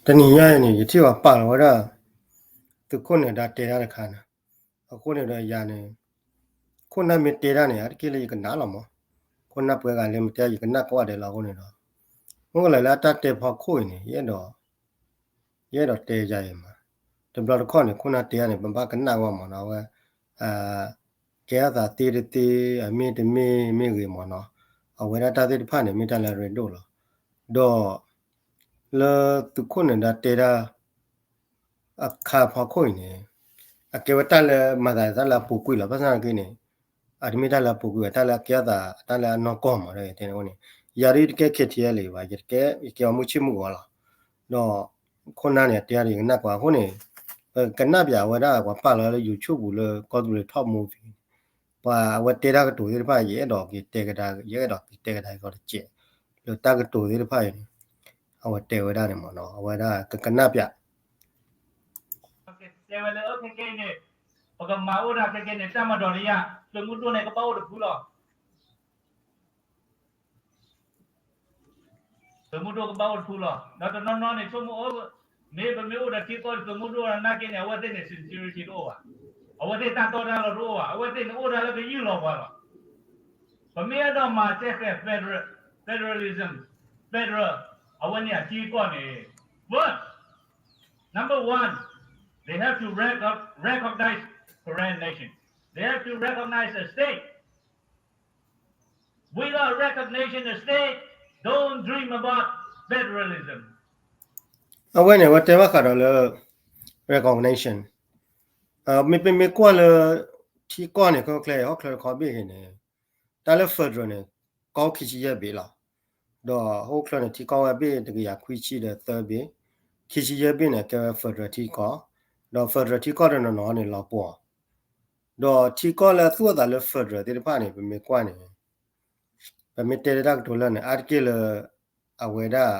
တနံၤညါအံၤန့ၣ် ယထံၣ်ပှၤပာ်လီၤဝဲဒၣ် သုးခိၣ်နၢၤဒါတဲတၢ်တခါန့ၣ်, အဃိန့ၣ်ဒီးယၤန့ၣ် ခိၣ်နၢ်မ့ၢ်တဲတၢ်န့ၣ် အါတက့ၢ်လၢယကနၣ်လီၤမး, ခိၣ်နၢ်ပှဲၤဂၤလၢမ့ၢ်တဲယကနၣ်ကိးဂၤဒဲးလီၤအဃိန့ၣ်ဒီး, မ့ၢ်ကလဲၤလၢအတၢ်တဲဖီခိၣ်အံၤန့ၣ် ယအဲၣ်ဒိး ယအဲၣ်ဒိးတဲယၤအံၤမး, တဘျီတခီၣ်န့ၣ် ခိၣ်နၢ်တဲတၢ်န့ၣ် ပဘၣ်ကနၣ်ဝဲမးနီၤ, အဝဲ ကဲထီၣ်သးသ့တသ့ အမ့ၢ်တမ့ၢ်မ့ၢ်ဂ့ၤမးနီၤ, အဝဲဒၣ်တၢ်သ့ၣ်တဖၣ်န့ၣ် မ့ၢ်တၢ်လၢအရ့ဒိၣ်လီၤ. ဒီး လၢသုးခိၣ်နၢၤဒါတဲတၢ် အခါဖီခိၣ်အံၤန့ၣ် အကဲဝဲတၢ်လၢမၤသးတၢ်လၢအပူၤကွံာ်လီၤ. ဘၣ်ဆၣ်သနာ်က့န့ၣ် အတမ့ၢ်တၢ်လၢအပူၤကွံာ်ဘၣ်, တၢ်လၢအကဲထီၣ်သး တၢ်လၢအနီၢ်ကီၢ်မး ဒီးတဲန့ၣ်အဃိန့ၣ် ယၤဒ်ယတကဲ K T L ဘၣ်, ယတကဲ ယကဲအီၤမုၢ်ဆ့ၣ်မုၢ်ဂီၤလီၤ. ဒီး ခိၣ်နၢ်န့ၣ် အတဲအါဒ်ယကနၣ်ကွၢ်အဃိန့ၣ် ပကနၣ်ပၠးအဝဲဒၣ်ပှၤပာ်လီၤလၢ YouTube ပူၤလၢ ကီၢ်သူလ့ၤ Top Movie န့ၣ် ပှၤအဝဲတဲတၢ်ကတိၤသ့ၣ်တဖၣ် ယအဲၣ်ဒိးက့ၤတဲကဒါ ယအဲၣ်ဒိးက့ၤတဲကဒါကီးတစဲး လၢတၢ်ကတိၤသ့ၣ်တဖၣ်အံၤန့ၣ် အဝဲတဲဝဲဒၣ်န့ၣ်မးနီၤ, အဝဲဒၣ်ကကနၣ်ပၠး တဲဝဲလၢခဲကဲအံၤန့ၣ် ပကမၤအိၣ်ဒၣ်ခဲကဲန့ၣ် တၢ်မၤဒီးတယၢ် သုးမုၢ်ဒိၣ်န့ၣ် ကဘၣ်အိၣ်တဖုလီၤ. သုးမုၢ်ဒိၣ်ကဘၣ်အိၣ်တဖုလီၤ. ဒီးတနီၤနီၤန့ၣ် ဆိကမိၣ်အိၣ် မ့ၢ်ပမ့ၢ်အိၣ်ဒီးထံကီၢ်ဒီးသုးမုၢ်ဒိၣ်နာ်က့န့ၣ် အဝဲသ့ၣ်န့ၣ် sincerity တအိၣ်ဘၣ်. အဝဲသ့ၣ်တၢ်တီတၢ်လိၤတအိၣ်ဘၣ်. အဝဲသ့ၣ်န့ၣ်အိၣ်ဒၣ်လၢကယူၢ်လီၤပှၤလီၤ. ပမ့ၢ်အဲၣ်ဒိးမၤစဲဃဲၤ federal, federalism, federal အဝဲန့ၣ်အထံကီၢ်န့ၣ် first, number one, they have to recog-, recognize Karen nation. They have to recognize a state. Without recognition of state, don't dream about federalism. အဝဲန့ၣ် အဝဲတဲဘၣ်ဃးဒီးလၢ recognition မ့ၢ်ပမ့ၢ်ကွၢ်လၢ ထံကီၢ်န့ၣ် ခဲကျဲ ဟီၣ်ချၢတခီဘ့ၣ်ဂ့ၤန့ၣ် တၢ်လၢ federal န့ၣ် ကီၢ်ခံဆံယဲၢ်ဘ့ၣ်လီၤ. ဒီးဟီၣ်ချၢန့ၣ် ထံကီၢ်ဝဲဘ့ၣ်တကယၤခွံဆံဒီးသၢဘ့ၣ်, ခံဆံယဲၢ်ဘ့ၣ်န့ၣ် ကဲဝဲ federal ထံကီၢ်, ဒီး federal ထံကီၢ်တနီၤနီၤန့ၣ် လီၤပှီၤ ဒီးထံကီၢ်လၢသူၣ်အိၣ်သးလၢ federal သ့ၣ်တဖၣ်န့ၣ် ပမ့ၢ်ကွၢ်န့ၣ် ပမ့ၢ်တဲလၢတၢ်ကတိၤလၢန့ၣ် အါတက့ၢ်လၢ အဝဲဒၣ်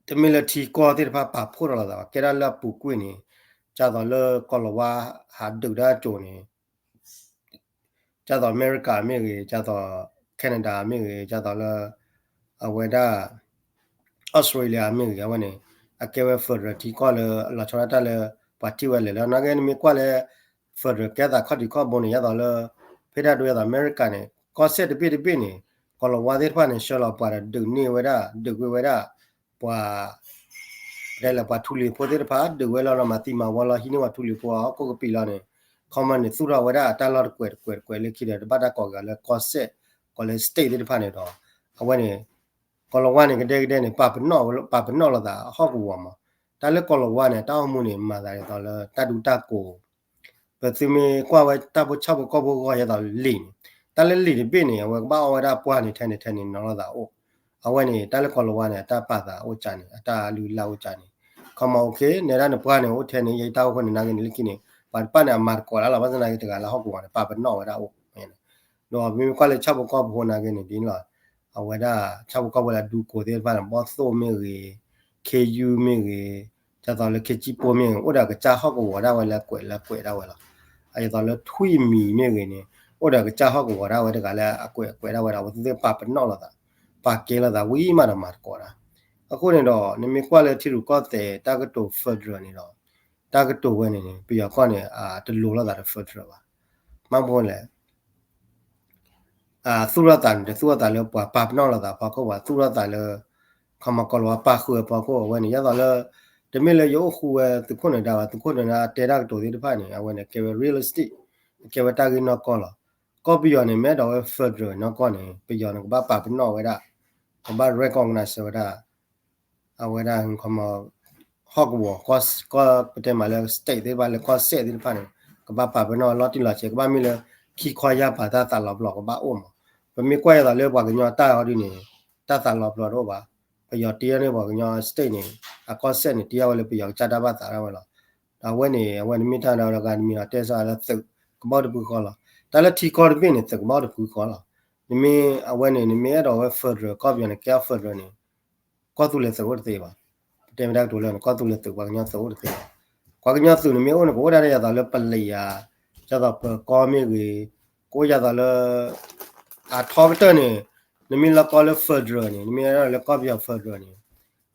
တမ့ၢ်လၢထံကီၢ်သ့ၣ်တဖၣ်ပာ်ဖှိၣ်ထီၣ်လိာ်သးဘၣ်, ကဲဒၣ်လၢအပူၤကွံာ်န့ၣ် ဒ်သိးလၢကီၢ်လၤဝါဟးဒုးတၢ်အစိၤန့ၣ် ဒ်သိးအမဲရကၤမ့ၢ်ဂ့ၤ, ဒ်သိး Canada မ့ၢ်ဂ့ၤ, ဒ်သိးလၢ အဝဲဒၣ် Australia မ့ၢ်ဂ့ၤ အဝဲန့ၣ် အကဲဝဲ federal ထံကီၢ်လၢအလီၤဆီဒၣ်တၢ်လၢ ပှၤထံၣ်ဝဲလဲၣ်လၢ နာ်က့န့ၣ်မ့ၢ်ကွၢ်လၢ federal ကဲသးခီၣ်ထံးခီၣ်ဘိန့ၣ် ဒ်သိးလၢ ဖဲဒၣ်ဒိဒ်သိးအမဲရကၤန့ၣ် ကီၢ်စဲၣ်တဘ့ၣ်တဘ့ၣ်န့ၣ် ကီၢ်လၤဝါသ့ၣ်တဖၣ်န့ၣ် ဆှၢလီၤပှၤဒီးဒုးန့ၢ်ဝဲဒၣ် ဒုးကွံာ်ဝဲဒၣ် ပှၤ တဲလၢပှၤထူလံၤဖိသ့ၣ်တဖၣ် ဒုးဝဲလီၤလီၤမၤသံမၤဝီလီၤ ဟံးန့ၢ်ပှၤထူလံၤဖိ ဟီၣ်ခိၣ်ကပံာ်လီၤန့ၣ် ခီမီန့ၣ် သူၣ်ထီၣ်ဝဲဒၣ်အတၢ်လီၢ်တကွဲးတကွဲးတကွဲးလၢခံဒီး တဘၣ်တၢ်ကိးက့ၤလၢကီၢ်စဲၣ် ကိးလၢ state သ့ၣ်တဖၣ်န့ၣ်ဒီး အဝဲန့ၣ် ကီၢ်လၤဝါန့ၣ် ကဒဲကဒဲန့ၣ် ပာ်ပနီၣ် ပာ်ပနီၣ်လိာ်သးဟီၣ်ကဝီၤမး တၢ်လၢကီၢ်လၤဝါန့ၣ် တၢ်အိၣ်မူန့ၣ် မၤသးဒ်သိးလၢတၢ်ဒူတၢ်ကိး ပသုမ့ၢ်ကွၢ်ဝဲတၢ်ဖိဆၣ်ဖိကီၢ်ဖိဂီၢ် ဒ်သိးလံာ်န့ၣ် တၢ်လၢလံာ်တဘ့ၣ်န့ၣ် အဝဲကဘၣ်အီၣ်ဝဲဒၣ်ပှၢ်န့ၣ် ထဲန့ၣ်ထဲန့ၣ် နီၤလိာ်သးအိၣ် အဝဲန့ၣ် တၢ်လၢကီၢ်လၤဝါန့ၣ် အတၢ်ပာ်သးအိၣ်ကၢန့ၣ် အတၢ်လုၢ်လၢ်အိၣ်ကၢန့ၣ် ခီမီ okay နဲဒၣ်နပှၢ်န့ၣ် အိၣ်ထဲန့ၣ် ယတၢ်အိၣ်ဃိန့ၣ် နာ်က့န့ၣ် လၢခံန့ၣ် ပှၤတဖၣ်န့ၣ် အမၤသကိးတၢ်လီၤ ဘၣ်ဆၣ်သနာ်က့တဂၤလၢဟီၣ်ကဝီၤန့ၣ် ပာ်ပနီၣ်ဝဲဒၣ်အိၣ် ဒီးမ့မ့ၢ်ကွၢ်လၢဆၣ်ဖိကီၢ်ဖိနာ်က့န့ၣ် ဒ်န့ၣ်လီၤ အဝဲဒၣ် ဆၣ်ဖိကီၢ်ဖိလၢအဒူကိးသ့ၣ်တဖၣ်န့ၣ် ဘီၣ်သိၣ်မ့ၢ်ဂ့ၤ ခ့ယုၢ်မ့ၢ်ဂ့ၤ ဒ်သိးလၢခ့ကၠံၣ်ပိၢ်မ့ၢ်ဂ့ၤ အိၣ်ဒီးကစၢ်ဟီၣ်ကဝီၤဒၣ်ဝဲလၢအကွဲးလၢအကွဲးဒၣ်ဝဲလီၤ ဒ်သိးလၢထွံၣ်မံၤမ့ၢ်ဂ့ၤန့ၣ် အိၣ်ဒီးကစၢ်ဟီၣ်ကဝီၤဒၣ်ဝဲတဂၤလၢအကွဲးအကွဲးဒၣ်ဝဲဒီး အဝဲသ့ၣ်ပာ်ပနီၣ်လိာ်သး ပာ်ကဲလိာ်သးဝံၤမးဒီးမၤသကိးတၢ် အဃိန့ၣ်ဒီး နမ့ၢ်ကွၢ်လၢထံရူၢ်ကီၢ်သဲးတၢ်ကတိၤ federal န့ၣ်ဒီး တၢ်ကတိၤဝဲန့ၣ်န့ၣ် ပယီၤကီၢ်န့ၣ် တလိၤလိာ်သးဒီး federal ဘၣ် မ့ၢ်မနုၤလဲၣ် သူၣ်ထီၣ်သးန့ၣ် တသူၣ်ထီၣ်သးလၢပှၤပာ်ပနီၣ်လိာ်သးအဖီခိၣ်ဘၣ် သူၣ်ထီၣ်သးလၢ ခီမီကီၢ်လၤဝါပာ်ဃုာ်အဖီခိၣ် အဝဲန့ၣ် ဒ်သိးလၢ တမ့ၢ်လၢယအိၣ်ဃူဝဲသုးခိၣ်နၢၤဒါဘၣ် သုးခိၣ်နၢၤဒါတဲတၢ်ကတိၤသ့ၣ်တဖၣ်န့ၣ် အဝဲန့ၣ် ကဲဝဲ realistic ကဲဝဲတၢ်ဂ့ၢ်နီၢ်ကီၢ်လီၤ ကီၢ်ပယီၤန့ၣ် မ့ၢ်အဲၣ်ဒိးဝဲ federal နီၢ်ကီၢ်န့ၣ် ပယီၤန့ၣ် ကဘၣ်ပာ်ပနီၣ်ဝဲဒၣ် ကဘၣ် recognize ဝဲဒၣ် အဝဲဒၣ် ဟီၣ်ကဝီၤ ကီၢ် ပတဲမးလၢ state သ့ၣ်တဖၣ်လၢ ကီၢ်စဲၣ်သ့ၣ်တဖၣ်န့ၣ် ကဘၣ်ပာ်ပနီၣ်လီၤတံၢ်လီၤဆဲး ကဘၣ်မ့ၢ်လၢ ခံခွါယၢ်ပၤတၢ်သးလီၤပလိာ်ကဘၣ်အိၣ်မး ပမ့ၢ်ကွၢ်ဒ်သိးလၢပှၤကညီတၢ်အီၤဒ်န့ၣ် တၢ်သးလီၤပလိာ်တအိၣ်ဘၣ် ပယီၤတ့န့ၢ်ပှၤကညီ state န့ၣ် အကီၢ်စဲၣ်န့ၣ် တ့ဝဲလၢပယီၤကစၢ်တၢ်ဘၣ်သးဒၣ်ဝဲလီၤ ဒီးအဝဲန့ၣ် အဝဲန့ၣ်မ့ၢ်တၢ်ဒီးဂၤတမံၤဒီးတဲစးလၢသုး ကဘၣ်အိၣ်တဖုဃီလီၤ တၢ်လၢထံကီၢ်တဘ့ၣ်န့ၣ် သုးကဘၣ်အိၣ်တဖုဃီလီၤ နမ့ၢ်အဝဲန့ၣ် နမ့ၢ်အဲၣ်ဒိးဝဲ federal ကီၢ်ပယီၤန့ၣ် ကဲအီၤ federal န့ၣ် ကီၢ်သူလ့ၤသုးအိၣ်တသ့ဘၣ် ပတဲမ့ၢ်တၢ်ကတိၤလၢန့ၣ် ကီၢ်သူလ့ၤသုး ပှၤကညီသုးအိၣ်တသ့ဘၣ် ပှၤကညီသုးန့ၣ်မ့ၢ်အိၣ်န့ၣ် ကအိၣ်ဒၣ်ဒ်သိးလၢပလံၤဧါ ဒ်သိးပၢၤကီၢ်မ့ၢ်ဂ့ၤ ကအိၣ်ဒ်သိးလၢ အထီကတၢၢ်န့ၣ် နမ့ၢ်လီၤကီလၢ federal န့ၣ် နမ့ၢ်အဲၣ်ဒိးလၢကီၢ်ပယီၤ federal န့ၣ်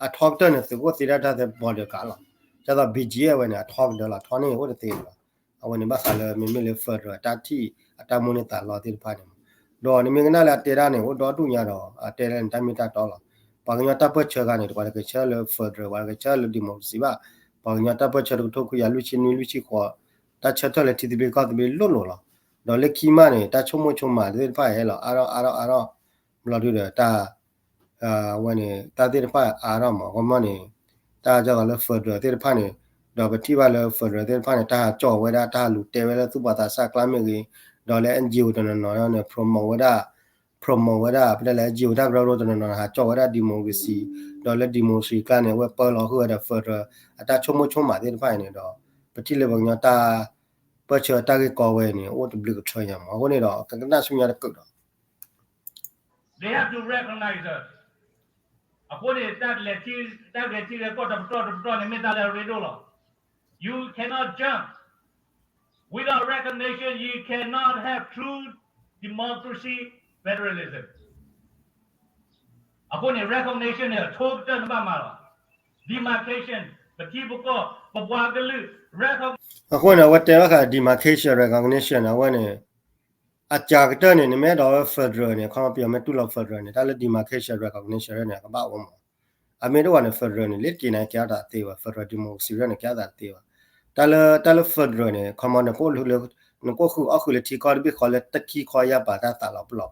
အထီကတၢၢ်န့ၣ် သုးခိၣ်သ့တၢ်တၢ်သဲ border guard လီၤ. ဒ်သိး ဘီၣ်ကၠံၣ် အဝဲန့ၣ် အထီကတၢၢ်လီၤ ထီန့ၣ်အိၣ်တသ့လီၤ. အဝဲန့ၣ်ဘၣ်ဃးလၢမ့မ့ၢ်လၢ federal အတၢ်ထံၣ် အတၢ်မိၣ်န့ၢ်သးလီသ့ၣ်တဖၣ်န့ၣ်မး, ဒီးနမ့ၢ်ကနၣ်လၢအတဲဒၣ်န့ၣ် အိၣ်ဒီဒူၣ်ညါဒီး အတဲလၢန့ၣ် တၢ်မ့ၢ်တၢ်တီလီၤ. ပှၤကညီတၢ်ပၢၢ်ဆၢဂၤန့ၣ် ပှၤတကဆၢလၢ federal ပှၤတကဆၢလၢ democracy ဘၣ်. ပှၤကညီတၢ်ပၢၢ်ဆၢတကထိခွံကယၤလွံၢ်ဆံနွံ လွံၢ်ဆံဃိး တၢ်ဆၢထၢၣ်လၢထံသဘျ့ကီၢ်သဘျ့လိၣ်လိၣ်လီၤ. ဒီးလၢခံမးန့ၣ် တၢ်ဆိကမိၣ်ဆိကမးသ့ၣ်တဖၣ်ဟဲလီၤအါထီၣ်အါထီၣ်အါထီၣ် ဘျီဒုဒီးတၢ် အဝဲန့ၣ် တၢ်သ့ၣ်တဖၣ်အါထီၣ်မး အဃိမးန့ၣ် တၢ်ဒ်သိးလၢ federal သ့ၣ်တဖၣ်န့ၣ် ဒီးပထံၣ်ဘၣ်လၢ federal သ့ၣ်တဖၣ်န့ၣ် တၢ်ဟးကၠီၣ်ဝဲဒၣ် တၢ်ဟးလူၤတဲဝဲလၢသူၣ်ဘီၣ်သးစၢ်ကျါမ့ၢ်ဂ့ၤ, ဒီးလၢ NGO တနီၤနီၤန့ၣ် promote ဝဲဒၣ် promote ဝဲဒၣ် ပတဲလၢ NGO တၢ်ကရၢကရိတနီၤနီၤ ဟးကၠီၣ်ဝဲဒၣ် democracy ဒီးလၢ democracy ကျါန့ၣ် အဝဲပၢလီၤဃုာ်ဝဲဒီး federal အတၢ်ဆိကမိၣ်ဆိကမးသ့ၣ်တဖၣ်အံၤန့ၣ်ဒီး ပထံၣ်လၢပှၤကညီတၢ်ပၢၢ်ဆၢတၢ်ဂ့ၢ်ကီဝဲန့ၣ် အိၣ်တဘျုးကထၢညါမး အဃိန့ၣ်ဒီး ကကနၣ်ဆူညါတကးဒီး They have to recognize us. အဃိန့ၣ် တၢ်လဲၤထံ တၢ်ဂဲၤထံဂဲၤကီၢ်တပတီၢ်တပတီၢ်န့ၣ် မ့ၢ်တၢ်လၢအရ့ဒိၣ်လီၤ. You cannot jump. Without recognition, you cannot have true democracy federalism. အဃိန့ၣ် recognition န့ၣ် အဆိကတၢၢ်နဘၣ်မၤလီၤ. Demarcation ပထံပကီၢ် ပပှၤကလုာ် recognition အဃိန့ၣ် အဝဲတဲဘၣ်ဃး demarcation recognition အဝဲန့ၣ် အစှၤကတၢၢ်န့ၣ် နမ့ၢ်အဲၣ်ဒိးဝဲ federal န့ၣ် ခီပညီပယီၤမ့ၢ်တူၢ်လိာ် federal န့ၣ် တၢ်လၢ demarcation recognition န့ၣ် ကဘၣ်အိၣ်မး. အမ့ၢ်တအိၣ်ဘၣ်န့ၣ် federal န့ၣ် လ့တက့ၤန့ၣ် ကဲထီၣ်သးတသ့ဘၣ် federal democracy န့ၣ် ကဲထီၣ်သးတသ့ဘၣ်. တၢ်လၢ တၢ်လၢ federal န့ၣ် ခီပညီ နကအိၣ်ဃုာ်အီၣ်ဃုာ်လၢထံကီၢ်တဘ့ၣ်ဃီလၢ တၢ်ခံခီယၢ်ပၤတၢ်သးလီၤပလီၢ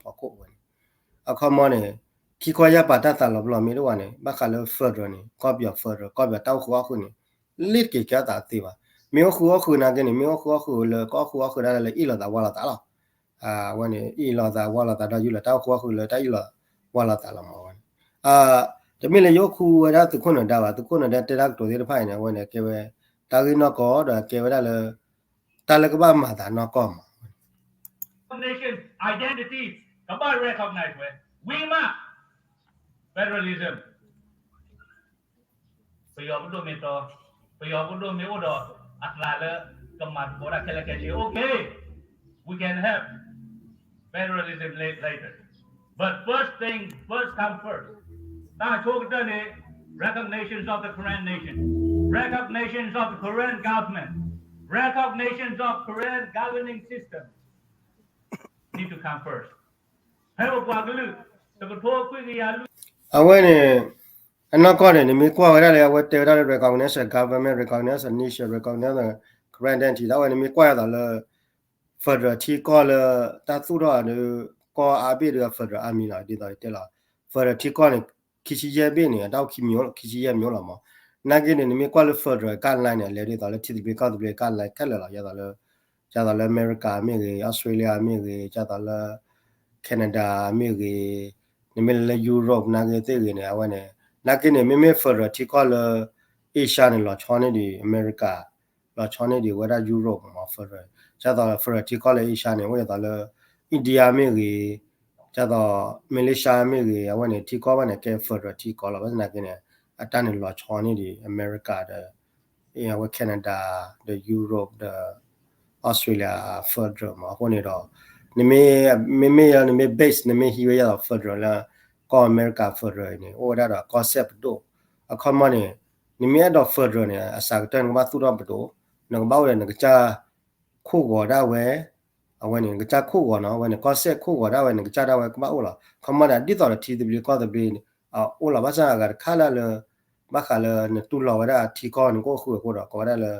်ဖီခိၣ်ဝဲန့ၣ် အခီပညီန့ၣ် ခံခီယၢ်ပၤတၢ်သးလီၤပလီၢ်မ့ၢ်တအိၣ်ဘၣ်န့ၣ် ဘၣ်ဃးလၢ federal န့ၣ် ကီၢ်ပယီၤ federal ကီၢ်ပယီၤတၢ်အိၣ်ဃုာ်အီၣ်ဃုာ်န့ၣ် လ့တက့ၤကဲထီၣ်သးတသ့ဘၣ်. မ့ၢ်အိၣ်ဃုာ်အီၣ်ဃုာ်နာ်က့န့ၣ် မ့ၢ်အိၣ်ဃုာ်အီၣ်ဃုာ်လၢ ကအီၣ်ဃုာ်အီၣ်ဃုာ်ဒၣ်လဲာ်လၢအ့ၣ်လိာ်သးဝါလိာ်သးလီၤ. အဝဲန့ၣ် အ့ၣ်လိာ်သးဝါလိာ်သးဒီးယူၢ်လီၤ တၢ်အိၣ်ဃုာ်အီၣ်ဃုာ်လၢတၢ်အ့ၣ်လိာ်ဝါလိာ်သးလီၤမးဝဲန့ၣ် တမ့ၢ်လၢယအိၣ်ဃူဝဲဒၣ်သုးခိၣ်နၢၤဒါဘၣ် သုးခိၣ်နၢၤဒါတဲတၢ်ကတိၤသ့ၣ်တဖၣ်အံၤန့ၣ် အဝဲန့ၣ် ကဲဝဲ တၢ်ဂ့ၢ်နီၢ်ကီၢ်ဒီးကဲဝဲဒၣ်လၢ တၢ်လၢကဘၣ်မၤသးနီၢ်ကီၢ်မး Nation identity ကဘၣ် recognize ဝဲ ဝံၤမး federalism ပယီၤပဒိၣ်မ့ၢ်တီ ပယီၤပဒိၣ်မ့ၢ်အိၣ်ဒီး အသးလၢ ကမၤသကိးတၢ်ခဲလၢာ်ခဲဆ့ okay, we can have federalism later. But first thing, first come first. တၢ်ဆိကတၢၢ်န့ၣ် recognitions of the Karen nation, recognitions of the Karen government, recognitions of Karen governing system need to come first. ဖဲပပှၤကလုာ် တကထိခွံကယၤလွံၢ် အဝဲန့ၣ် အနီၢ်ကီၢ်န့ၣ် နမ့ၢ်ကွၢ်ဝဲဒၣ်လၢ အဝဲတဲဝဲဒၣ်လၢ recognition government, recognition nation, recognition Karen identity ဒၣ်ဝဲ နမ့ၢ်ကွၢ်ယသးလၢ federal ထံကီၢ်လၢ တၢ်သူၣ်ထီၣ်ဒီး ကီၢ်အါဘ့ၣ်ဒီး federal army လီၤ ဒ်သိးတဲလီၤ federal ထံကီၢ်န့ၣ် ခံဆံယဲၢ်ဘ့ၣ်န့ၣ် အတၢ်အိၣ်ခံမံၤအိၣ်လီၤ ခံဆံယဲၢ်မံၤအိၣ်လီၤမး. နာ်က့န့ၣ် နမ့ၢ်ကွၢ်လၢ federal guideline န့ၣ် အလဲၤဒ်သိးလၢထံသဘျ့ကီၢ်သဘျ့ guideline ခဲလၢာ်လီၤ ဒ်သိးလၢ ဒ်သိးလၢအမဲရကၤမ့ၢ်ဂ့ၤ အီစထြ့လယါမ့ၢ်ဂ့ၤ ဒ်သိးလၢ Canada မ့ၢ်ဂ့ၤ နမ့ၢ်လဲၤလၢ Europe နာ်က့သ့ၣ်ဂ့ၤန့ၣ် အဝဲန့ၣ် နာ်က့န့ၣ် မ့မ့ၢ် federal ထံကီၢ်လၢ Asia န့ၣ် လီၤဆီန့ၢ်ဒံး အမဲရကၤ လီၤဆီန့ၢ်ဒံးဝဲဒၣ် Europe မး federal ဒ်သိး federal ထံကီၢ်လၢ Asia န့ၣ် အိၣ်ဒ်သိးလၢ India မ့ၢ်ဂ့ၤ ဒ်သိး Malaysia မ့ၢ်ဂ့ၤ အဝဲန့ၣ် ထံကီၢ်ဘၣ်န့ၣ် ကဲ federal ထံကီၢ်လီၤ ဘၣ်ဆၣ်သနာ်က့န့ၣ် အတၢ်န့ၣ်လီၤဆီန့ၢ်ဒံး အမဲရကၤဒီး အဝဲ Canada ဒီး Europe ဒီး Australia federal မး အဃိန့ၣ်ဒီး နမ့ၢ် မ့မ့ၢ်နမ့ၢ် base နမ့ၢ်ဟံးဝဲဒၣ်ဒီး federal လၢ ကီၢ်အမဲရကၤ federal န့ၣ် အိၣ်ဝဲဒၣ်ဒီးကီၢ်စဲၣ်ပဒိၣ် အခီပညီန့ၣ် နမ့ၢ်အဲၣ်ဒိး federal န့ၣ် အစှၤကတၢၢ်နကဘၣ်သူၣ်ထီၣ်ပဒိၣ် နကဘၣ်အိၣ်ဒီးနကစၢ် ခိၣ်ဂီၤဒၣ်ဝဲ အဝဲန့ၣ် နကစၢ်ခိၣ်ဂီၤနီၤ အဝဲန့ၣ် ကီၢ်စဲၣ်ခိၣ်ဂီၤဒၣ်ဝဲ နကစၢ်ဒၣ်ဝဲကဘၣ်အိၣ်လီၤ အခီပညီန့ၣ် ဒ်သိးဒီးထံသဘျ့ကီၢ်သဘျ့ အိၣ်လီၤ ဘၣ်ဆၣ်အဂၤတခါလၢလၢ ဘၣ်ဃးလၢနတူၢ်လိာ်ဝဲဒၣ်ထံကီၢ်နကအိၣ်ဃုာ်အဃိဒီး ကိးဝဲဒၣ်လၢ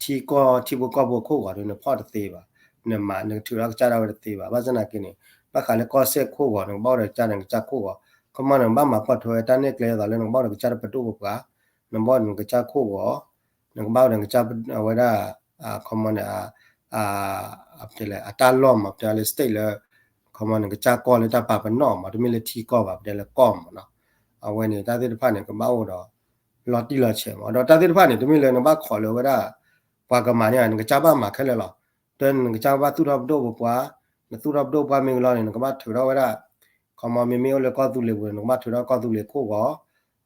ထံကီၢ်ထံဖိကီၢ်ဖိအခိၣ်ဂီၤဒီးနဖီၣ်တသ့ဘၣ် နမၤနကထုးထီၣ်ကစၢ်ဒၣ်ဝဲတသ့ဘၣ် ဘၣ်ဆၣ်သနာ်က့န့ၣ် ဘၣ်ဃးလၢကီၢ်စဲၣ်ခိၣ်ဂီၤ နကဘၣ်အိၣ်ဒီးကစၢ်န့ၣ် နကစၢ်ခိၣ်ဂီၤ အခီပညီန့ၣ် နဘၣ်မၤပိာ်ထွဲဝဲတၢ်နဲၣ်ကျဲအသိးလၢနကဘၣ်အိၣ်ဒီးကစၢ်တပဒိၣ်ပပှၤ နဘၣ်အိၣ်ဒီးနကစၢ်ခိၣ်ဂီၤ နကဘၣ်အိၣ်ဒီးနကစၢ်အဝဲဒၣ် အခီပညီန့ၣ် အတၢ်လီၢ်မး ပတဲလၢ state လၢ အခီပညီန့ၣ် နကစၢ်ကီၢ်လၢတၢ်ပာ်ပနီၣ်မး တမ့ၢ်လၢထံကီၢ်ဘၣ် ပတဲလၢကီၢ်မးနီၤ အဝဲန့ၣ်တၢ်သ့ၣ်တဖၣ်န့ၣ် ကဘၣ်အိၣ်ဒီး လီၤတံၢ်လီၤဆဲးမး ဒီးတၢ်သ့ၣ်တဖၣ်န့ၣ် တမ့ၢ်လၢနဘၣ်ခိးလၢဝဲဒၣ် ပှၤကမၤန့ၢ် နကစၢ်ဘၣ်မၤခဲလၢာ်လီၤ တၢ်နကစၢ်ဘၣ်သူၣ်ထီၣ်ပဒိၣ်ပပှၤ နသူၣ်ထီၣ်ပဒိၣ်ပှၤမ့ၢ်ဂ့ၤလီၤန့ၣ် နကဘၣ်ထုးထီၣ်ဝဲဒၣ် ခီပညီမ့မ့ၢ်အိၣ်လၢကီၢ်သူလ့ၤပူၤန့ၣ် နကဘၣ်ထုးထီၣ်ကီၢ်သူလ့ၤခိၣ်ဂီၤ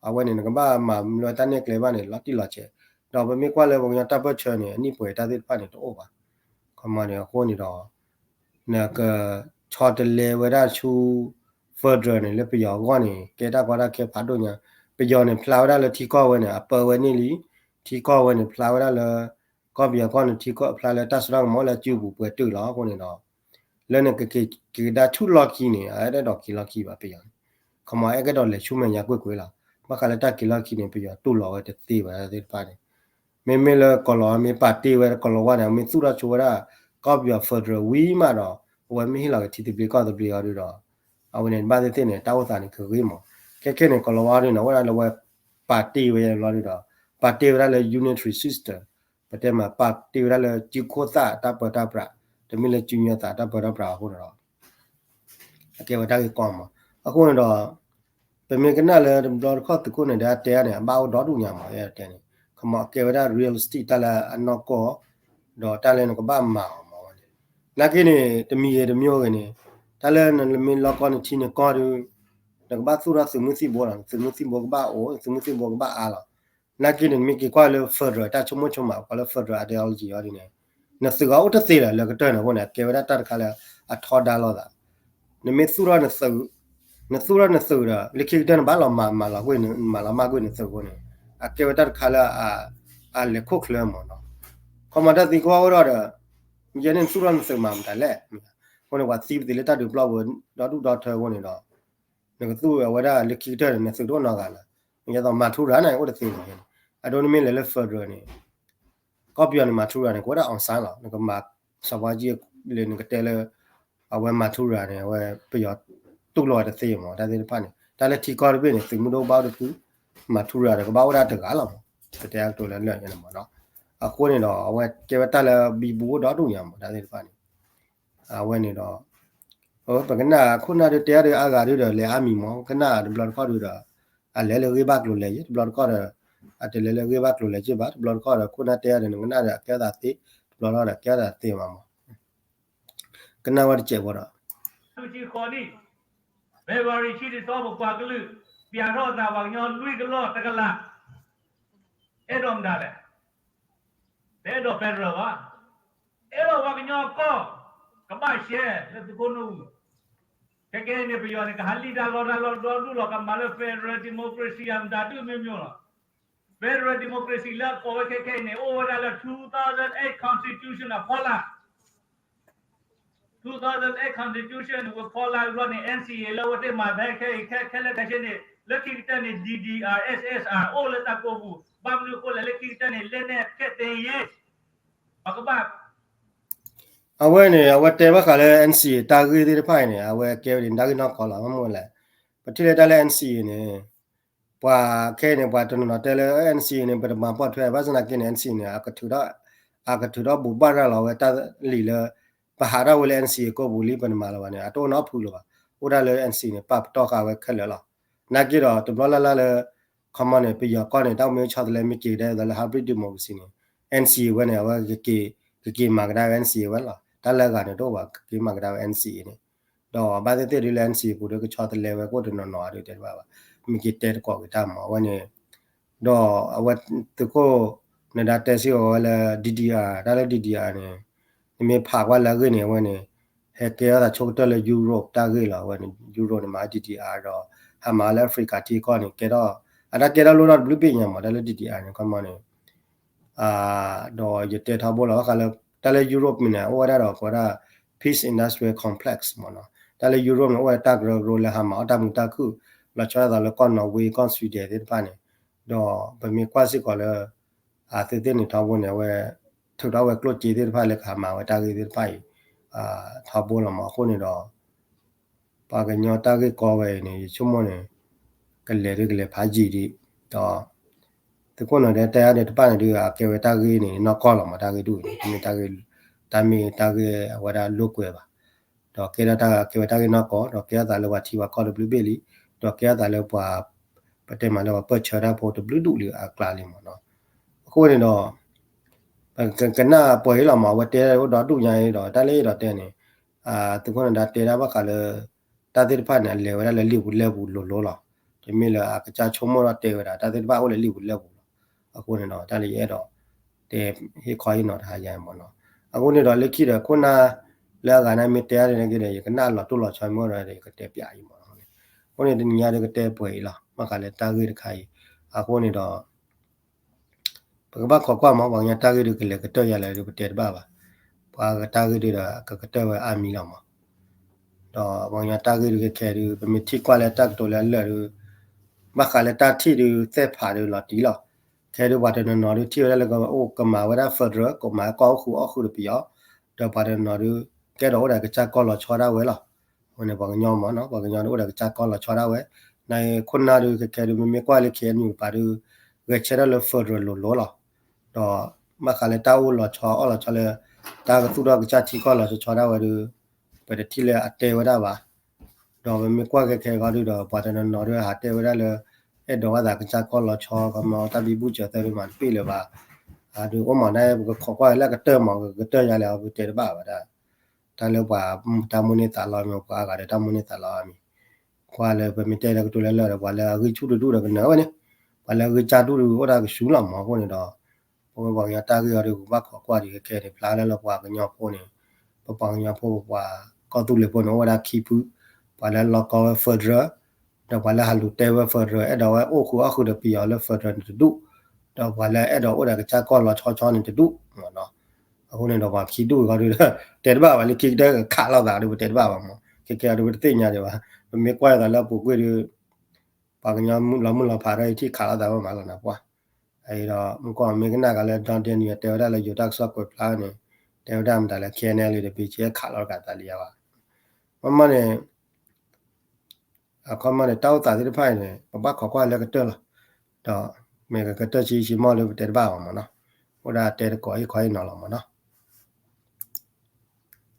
အဝဲန့ၣ် နကဘၣ်မၤလၢတၢ်နဲၣ်ကျဲဘၣ်န့ၣ် လီၤတံၢ်လီၤဆဲး ဒီးပမ့ၢ်ကွၢ်လၢပှၤကညီတၢ်ပၢၢ်ဆၢန့ၣ် အနံၣ်ပှဲၤတၢ်သ့ၣ်တဖၣ်န့ၣ် တအိၣ်ဘၣ် ခီပညီန့ၣ် အဃိန့ၣ်ဒီး နကဆီတလဲဝဲဒၣ်ဆူ federal န့ၣ် လၢပယီၤအဂီၢ်န့ၣ် ကဲတၢ်ကီတၢ်ခဲဖးဒိၣ်ညါ ပယီၤန့ၣ်ဖျါဝဲဒၣ်လၢထံကီၢ်ဝဲန့ၣ် အပၢဝဲန့ၣ်လံ, ထံကီၢ်ဝဲန့ၣ်ဖျါဝဲဒၣ်လၢ ကီၢ်ပယီၤကီၢ်န့ၣ် ထံကီၢ်ဖျါလၢတၢ်စိတၢ်ကမီၤလၢအစုပူၤပှဲၤတုာ်လီၤအဃိန့ၣ်ဒီး လၢနကက့ၤကဒါဆူၣ်လီၢ်ခံန့ၣ် အအဲၣ်ဒိးက့ၤလီၢ်ခံဘၣ်ပယီၤန့ၣ်, ခီမီအဲၣ်ကဲဒီးလဲၤဆူမဲာ်ညါကွ့ၢ်ကွ့ၢ်လီၤ. ဘၣ်ဃးလၢတၢ်က့ၤလီၢ်ခံန့ၣ် ပယီၤတူၢ်လိာ်ဝဲတသ့ဘၣ်သ့ၣ်တဖၣ်န့ၣ် မ့မ့ၢ်လၢကီၢ်လီၤဝါမ့ၢ်ပာ်တ့ၢ်ဝဲ ကီၢ်လီၤဝါန့ၣ် မ့ၢ်သူၣ်ထီၣ်ဆိဝဲဒၣ် ကီၢ်ပယီၤ federal ဝံၤမးဒီး အဝဲမ့ၢ်ဟ့ၣ်လီၤက့ၤထံသဘျ့ကီၢ်သဘျ့အီၤဒုဒီး အဝဲန့ၣ်ဘၣ်သ့ၣ်သ့ၣ်န့ၣ် တၢ်အိၣ်သးန့ၣ်ကဂ့ၤမး. ခဲခဲန့ၣ် ကီၢ်လီၤဝါဒုန့ၣ် အဝဲဒၣ်လၢဝဲပာ်တ့ၢ်ဝဲလီၤဒုဒီး ပာ်တ့ၢ်ဝဲဒၣ်လၢ unitary system ပတဲမး ပာ်တ့ၢ်ဝဲဒၣ်လၢစုခိၣ်သၣ်တၢ်ပၢတၢ်ပြး တမ့ၢ်လၢစုညါသးတၢ်ပၢတၢ်ပြးအဃိန့ၣ်ဒီး အကဲဝဲတၢ်ဂ့ၢ်ကီမး. အဃိန့ၣ်ဒီး ပမ့ၢ်ကနၣ်လၢတဘျီတခီၣ်သုးခိၣ်န့ၣ် ဒီးအတဲအါန့ၣ် အဘၣ်အိၣ်ဒီဒူၣ်ညါမး ယတဲန့ၣ် ခီမီအကဲဝဲဒၣ် realistic တၢ်လၢအနီၢ်ကီၢ် ဒီးတၢ်လၢနကဘၣ်မၤအီၤမးဝဲန့ၣ် နာ်က့န့ၣ် တမံၤဂ့ၤတမံၤဂ့ၤန့ၣ် တၢ်လၢနမ့ၢ်လီၢ်ကီၢ်နထံနကီၢ်ဒု နကဘၣ်သူၣ်ထီၣ်သုးမုၢ်သံၣ်ဘိလီၤ. သုးမုၢ်သံၣ်ဘိကဘၣ်အိၣ် သုးမုၢ်သံၣ်ဘိကဘၣ်အါလီၤ. နာ်က့န့ၣ် နမ့ၢ်က့ၤကွၢ်လၢ federal တၢ်ဆိကမိၣ်ဆိကမး ပှၤလၢ federal ideology အီၤဒ်န့ၣ် နသုးဂၤအိၣ်တသ့လၢၤလၢကတၢၢ်န့ၣ်အဃိန့ၣ် အကဲဝဲဒၣ်တၢ်တခါလၢအထီဒါလိာ်သး နမ့ၢ်သူၣ်ထီၣ်နသုး နသူၣ်ထီၣ်နသုးဒီး လၢခံကတၢၢ်နဘၣ်လီၤမၤမၤလီၤကွံာ် မၤလီၤမၢ်ကွံာ်နသုးအဃိန့ၣ် အကဲဝဲတၢ်တခါလၢ အလဲၤခိၣ်ချၢမးနီၤ. ခီမီတၢ်သံကွၢ်အိၣ်ထီၣ်ဒီး ယဲန့ၣ်နသူၣ်ထီၣ်နသုးမၤမတၤလဲၣ်. အဃိန့ၣ် ပှၤသံပသ့ၣ်လၢတၢ်ဒုးပျီပူၤ ဒီဒူၣ်ဒီထၢအဃိန့ၣ်ဒီး နကသူၣ်အဝဲဒၣ်လၢခံကတၢၢ်န့ၣ် နသုးတအိၣ်နီတဂၤလၢၤ. ယသိးမၤထူရၤန့ၣ် အိၣ်တသ့လၢၤ. အဒိနမ့ၢ်လဲၤလၢ federal န့ၣ် ကီၢ်ပယီၤန့ၣ် မၤထူရၤန့ၣ် ကဝဲဒၣ် အောင်ဆန်း လီၤ. နကမၤ စီးပွားရေး လၢနကတဲလၢ အဝဲမၤထူရၤန့ၣ် အဝဲပယီၤတူၢ်လိာ်ဝဲတသ့မး တၢ်သ့ၣ်တဖၣ်န့ၣ် တၢ်လၢထံကီၢ်တဘ့ၣ်န့ၣ် သုးမုၢ်ဒိၣ်ဘၣ်အိၣ်တဖု မၤထူရၤဒီးကဘၣ်အိၣ်ဒၣ်တဂၤလီၤမး ပတဲအကတိၤလၢလၢာ်န့ၣ်မးနီၤ. အဃိန့ၣ်ဒီး အဝဲကဲဝဲတၢ်လၢဘံဘူအိၣ်ဒီဒူၣ်ညါမး တၢ်သ့ၣ်တဖၣ်န့ၣ် အဝဲန့ၣ်ဒီး ပကနၣ်ခိၣ်နၢ်ဒုးတဲအါဒုးအါဂၤဒုးဒီးလဲၤအါမံၤမး ကနၣ်တဘျီတခီၣ်ဒုးဒီး အလဲၤလၢဂ့ၢ်ဘၣ်ကျိၤလဲၤယ့ၢ် တဘျီတခီၣ်ဒီး အတလဲၤလၢဂ့ၢ်ဘၣ်ကျိၤလဲၤယ့ၢ်ဘၣ် တဘျီတခီၣ်ဒီး ခိၣ်နၢ်တဲအါဒုး နကနၣ်ဒီးအကဲအသးသ့ တဘျီတခီၣ်ဒီးကဲအသးသ့မးမး ကနၣ်ဝဲတစဲးဖိဒီး နံၣ်ဆံဃိးနံၣ် February ဆံတသီ ပပှၤကလုာ် ပျးထီၣ်အသး ပှၤကညီလွံၢ်ကလီၢ်တကလး အဲၣ်ဒိးမတၤလဲၣ်. တအဲၣ်ဒိး federal ဘၣ်. အဲၣ်ဒိးပှၤကညီကီၢ် ကဘၣ်ရှဲလၢသုးခိၣ်နူာ်ပူၤ. ခဲကဲန့ၣ် ပယီၤန့ၣ် ကဟးလံၣ်တၢ်လီၢ်တၢ်လီၢ်ဒီဒူၣ်လီၤ ကမၤလၢ federal democracy အမတၤဒုၣ်မ့ၢ်မ့ၢ်လီၤ. federal democracy လၢအကိးဝဲခဲခဲအံၤန့ၣ် အိၣ်ဝဲဒၣ်လၢ two thousand eight constitution အဖီလာ် two thousand eight constitution ဝဲဖီလာ်ဘျီန့ၣ် NCA လၢအဝဲသ့ၣ်မၤဖဲခဲအံၤ ခဲခဲလၢာ်ခဲဆ့န့ၣ် လၢခံကတၢၢ်န့ၣ် DDR SSR အိၣ်လၢတၢ်ကိးပူၤ ဘၣ်မနုၤအဃိလဲၣ် လၢခံကတၢၢ်န့ၣ် လက်နက်ဖျက်သိမ်းရေး ပကဘၣ် အဝဲန့ၣ် အဝဲတဲဘၣ်ဃးလၢ NCA တၢ်ဂ့ၢ်သ့ၣ်တဖၣ်အံၤန့ၣ် အဝဲကဲဝဲဒၣ်တၢ်ဂ့ၢ်နီၢ်ကီၢ်လီၤ. မ့ၢ်မ့ၢ်လဲၣ် ပထံၣ်လၢတၢ်လၢ NCA န့ၣ် ပှၤခဲအံၤန့ၣ် ပှၤတနီၤနီၤတဲလၢ NCA န့ၣ် ပတမၤပိာ်ထွဲ ဘၣ်ဆၣ်သနာ်က့န့ၣ် NCA န့ၣ် အကထုးထီၣ် အကထုးထီၣ်ဘူးဘၣ်ရၤလီၤဝဲတၢ်လံာ်လၢ ပဟးထီၣ်ဝဲလၢ NCA ကိးပူၤလံ ပတမၤလၢၤဘၣ်န့ၣ် အတအိၣ်နီတဖုလၢၤဘၣ်. အိၣ်ဒၣ်လၢ NCA န့ၣ် ပာ်ပတီၢ်ဃာ်ဝဲခဲလၢာ်လီၤ. နာ်က့ဒီး တဘျီလၢ်လၢ်လၢ ခီမီန့ၣ် ပယီၤကီၢ်န့ၣ် တၢ်မ့ၢ်ဆီတလဲမ့ၢ်က့ၤကဒါအသးလၢ hybrid democracy န့ၣ် NCA ဝဲန့ၣ် အဝဲ ကက့ၤမၤကဒါဝဲ NCA ဝဲလီၤ. တၢ်လၢအဂၤန့ၣ်တအိၣ်ဘၣ် ကက့ၤမၤကဒါဝဲ NCA န့ၣ် ဒီးဘၣ်သ့ၣ်သ့ၣ်ဒ်လၢ NCA ပူၤဒီးကဆီတလဲဝဲကအိၣ်တနီၤနီၤဒုးတဲတဘၣ်ဘၣ်. မ့ၢ်က့ၤတဲတကိးက့ၤတၢ်မၤအဝဲန့ၣ် ဒီးအဝဲသုးခိၣ်နဒါတဲစ့ၢ်ကီးဝဲလၢ DDR တၢ်လၢ DDR န့ၣ် နမ့ၢ်ဖးကွၢ်လၢအဂ့ၢ်န့ၣ် အဝဲန့ၣ် ဟဲကဲထီၣ်သးဆိကတၢၢ်လၢ Europe တၢ်ဂ့ၢ်လီၤ. အဝဲန့ၣ် Europe န့ၣ် မၤ DDR ဒီး ဟးမၤလၢ Africa ထံကီၢ်န့ၣ် ကဲထီၣ် အတၢ်ကဲထီၣ်လိၣ်ထီၣ်တဘျုးဘ့ၣ်ညါမး တၢ်လၢ DDR န့ၣ် ခီမီန့ၣ် ဒီးယတဲထီဘိလီၤ ဘၣ်ဃးလၢ တၢ်လၢ Europe န့ၣ် အိၣ်ဝဲဒၣ်ဒီးကိးဝဲဒၣ် peace industrial complex မ့ၢ်နီၤ. တၢ်လၢ Europe န့ၣ် အိၣ်ဝဲဒၣ်တၢ်ကရၢကရိလၢဟးမၤအီၣ်တၢ်မုာ်တၢ်ခုၣ် လီၤဆီဒၣ်သိးလၢကီၢ် Norway ကီၢ် Sweden သ့ၣ်တဖၣ်န့ၣ် ဒီးပမ့ၢ်ကွၢ်စ့ၢ်ကီးလၢ အသုးသ့ၣ်န့ၣ်ထီဘိန့ၣ် အဝဲ ထုးထီၣ်ဝဲကျိၣ်စ့သ့ၣ်တဖၣ်လၢကဟးမၤဝဲတၢ်ဂ့ၢ်သ့ၣ်တဖၣ်အံၤ ထီဘိလီၤမး. အဃိန့ၣ်ဒီး ပှၤကညီတၢ်ဂ့ၢ်ကီဝဲအံၤန့ၣ် ယဆိကမိၣ်န့ၣ် ကလဲၤဒ်ကလဲၤဖးယံာ်ဒံး ဒီး သုးခိၣ်နီၤဒဲတဲအါဒံးတဖၣ်န့ၣ်ဒုး အကဲဝဲတၢ်ဂ့ၢ်န့ၣ်နီၢ်ကီၢ်လီၤမး တၢ်ဂ့ၢ်ဒ်အံၤန့ၣ် တမ့ၢ်တၢ်ဂ့ၢ် တၢ်မ့ၢ်တၢ်ဂ့ၢ်အဝဲဒၣ်လိာ်ကွဲဘၣ်. ဒီးကဲထီၣ်တၢ်ကဲဝဲတၢ်ဂ့ၢ်နီၢ်ကီၢ် ဒီးကဲထီၣ်သးလၢပှၤထံပှၤကီၢ်တဘျုးဘ့ၣ်လံ ဒီးကဲထီၣ်သးလၢပှၤ ပတဲမးလၢပှၤပၢၢ်ဆၢတၢ်ဖိတဘျုးဒူၣ်လံအကျါလံမးနီၤ. အဃိန့ၣ်ဒီး ပကနၣ်ပှဲၤအံၤလီၤမး အဝဲတဲအိၣ်ဒီဒူၣ်ညါအံၤဒီး တၢ်လၢအဲၣ်ဒိးတဲန့ၣ် သုးခိၣ်နဒါတဲဒၣ်ဘၣ်ဃးလၢ တၢ်သ့ၣ်တဖၣ်န့ၣ် အလဲၤဝဲဒၣ်လၢလံာ်ပူၤလဲၢ်ပူၤလိၤလိၤလီၤ. တမ့ၢ်လၢအကစၢ်ဆိကမိၣ်ထီၣ်တဲဝဲဒၣ် တၢ်သ့ၣ်တဖၣ်အိၣ်လၢလံာ်ပူၤလဲၢ်ပူၤလီၤ. အဃိန့ၣ်ဒီး တၢ်လၢယအဲၣ်ဒိး တဲဟ့ၣ်ခီဟ့ၣ်နီၤတဟါယါမးနီၤ. အဃိန့ၣ်ဒီးလၢခံဒီးခိၣ်နၢ် လၢအဂၤန့ၣ်မ့ၢ်တဲအါဒ်န့ၣ်က့ဒီး ယကနၣ်လီၤတိၢ်လီၤဆီမ့ၢ်ဒီး ယကတဲပၠးအံၤမးနီၤ. အဃိန့ၣ်တနံၤညါဒီးကတဲပှဲၤအံၤလီၤ. ဘၣ်ဃးလၢတၢ်ဂ့ၢ်တခါအံၤ, အဃိန့ၣ်ဒီး ပကဘၣ်ခိးကွၢ်မး ပှၤကညီတၢ်ဂ့ၢ်ဒုးကလဲၤကတၢၢ်ယါလဲၣ်ဒုး ပတဲတဘၣ်ဘၣ်. ပှၤတၢ်ဂ့ၢ်ဒုးဒီး ကကတၢၢ်ဝဲအါမံၤလီၤမး. ဒီးပှၤကညီတၢ်ဂ့ၢ်ဒုးကခဲဒုး ပမ့ၢ်ထံၣ်ကွၢ်လၢတၢ်ကတိၤလၢအလၢာ်ဒုး ဘၣ်ဃးလၢတၢ်ထံၣ်ဒုးသ့ၣ်ဖးဒုးလီၤတံၢ်လီၤ. ခဲဒုးပှၤတနီၤနီၤဒုး ထံၣ်ဝဲဒၣ်လၢကအိၣ်ကမၤဝဲဒၣ် federal ကမၤကီၢ်အိၣ်ဃုာ်အီၣ်ဃုာ်ဒီးပယီၤ, ဒီးပှၤတနီၤနီၤဒုး ကဲထီၣ်အိၣ်ဒီးကစၢ်ကီၢ်လီၤဆီဒၣ်ဝဲလီၤ. အဃိန့ၣ် ပှၤကညီမးနီၤ ပှၤကညီဒုးအိၣ်ဒီးကစၢ်ကီၢ်လီၤဆီဒၣ်ဝဲ, နခိၣ်နၢ်ဒုးကခဲဒုး မ့မ့ၢ်ကွၢ်လၢ KNU တပၤဒုး ဂဲၤဆၢထၢၣ်လၢ federal လိၤလိၤလီၤ. ဒီးဘၣ်ဃးလၢတၢ်အိၣ်လီၤဆီအီၣ်လီၤဆီလၢ တၢ်ကသူၣ်ထီၣ်ကစၢ်ထံကီၢ်လီၤဆီဆီဒၣ်ဝဲဒုး ပတထံၣ်လၢအတဲဝဲဒၣ်ဘၣ်. ဒီးပမ့ၢ်ကွၢ်ခဲခဲအံၤဒုးဒီး ပှၤတနီၤနီၤဒုးဟးတဲဝဲဒၣ်လၢ အဲၣ်ဒိးဘၣ်သးကစၢ်ကီၢ်လီၤဆီ ခီမီ တၢ်ဘံဘူစၢၤသၢဒုးမးတပ့ၢ်လၢၤဘၣ်. အဒုးအိၣ်မးဒၣ် ပကခိးကွၢ်လၢကတၢၢ်မး ကကတၢၢ်ယါလဲၣ် ပတဲတဘၣ်ဘၣ်ဒၣ်. တၢ်လၢပှၤတၢ်မိၣ်န့ၢ်သးလီမံၤ ပှၤအါဂၤဒီးတၢ်မိၣ်န့ၢ်သးလီမံၤ, ကွၢ်လၢပမ့ၢ်တဲလၢကတိၤလၢလၢာ်ဒီး ပှၤလၢအဂံၢ်ဆူၣ်တဒူၣ်ဒီးကနၢၤဝဲန့ၣ်, ပှၤလၢအဂံၢ်စၢ်ဒူၣ်ဒုးအိၣ်ဒၣ်ကဆူလီၤမး. အဃိန့ၣ်ဒီး ပဝဲပှၤကညီတၢ်ဂ့ၢ်အီၤဒုး ပကဘၣ်ခိးကွၢ်ဒံးခဲခဲန့ၣ် ဖျါလၢလၢပှၤကညီဖိန့ၣ်, ပပှၤကညီဖိပပှၤကီၢ်သူလ့ၤဖိန့ၣ် အိၣ်ဝဲဒၣ်ခံဖု, ပှၤလၢလီၢ်ကီဝဲ federal ဒီးပှၤလၢဟးလူၤတဲဝဲ federal အဲၣ်ဒိးဝဲအိၣ်ဃုာ်အီၣ်ဃုာ်ဒီးပယီၤလၢ federal န့ၣ်တဒူၣ်, ဒီးပှၤလၢအဲၣ်ဒိးအိၣ်ဒီးကစၢ်ကီၢ်လီၤဆီဆီန့ၣ်တဒူၣ်မးနီၤ. အဃိန့ၣ်ဒီးပှၤခံဒူၣ်အံၤဒုး တဲတဘၣ်ဘၣ်လၢခံကတၢၢ်ခးလိာ်သးဒုး ပတဲတဘၣ်ဘၣ်မး. ခဲခဲအံၤဒုး ပတသ့ၣ်ညါဒံးဘၣ်. ပမ့ၢ်ကွၢ်သးလၢအပူၤကွံာ်ဒုး ပှၤကညီလီၤမုၢ်လီၤဖးထီၣ်အံၤထံၣ်ခးလိာ်သးဝဲမးလီၤနၢ်ပှၢ်. အအံၤဒီး မုၢ်ကီၢ်မ့ၢ်ကနၣ်က့ၤလၢ Don Daniel တဲဝဲဒၣ်လၢယိၤတၢ်ကစီၣ်ကွဲးဖျါန့ၣ်, တဲဝဲဒၣ်မတၤလဲၣ် KNLA ဒီး ဘီကၠ့ ခးလိာ်တၢ်သးလံယါဘၣ်. မ့မ့ၢ်န့ၣ် အခီမ့ၢ်န့ၣ် တၢ်အိၣ်သးသ့ၣ်တဖၣ်အံၤန့ၣ် ပဘၣ်ခိးကွၢ်လၢကတၢၢ်လီၤ. ဒီးမ့ၢ်ကကတၢၢ်ဆံးဆံးမီၢ်လၢပတဲတဘၣ်ဘၣ်မးနီၤ. အိၣ်ဒၣ်တဲတကိးအံၤခီအံၤနီၤလီၤမးနီၤ.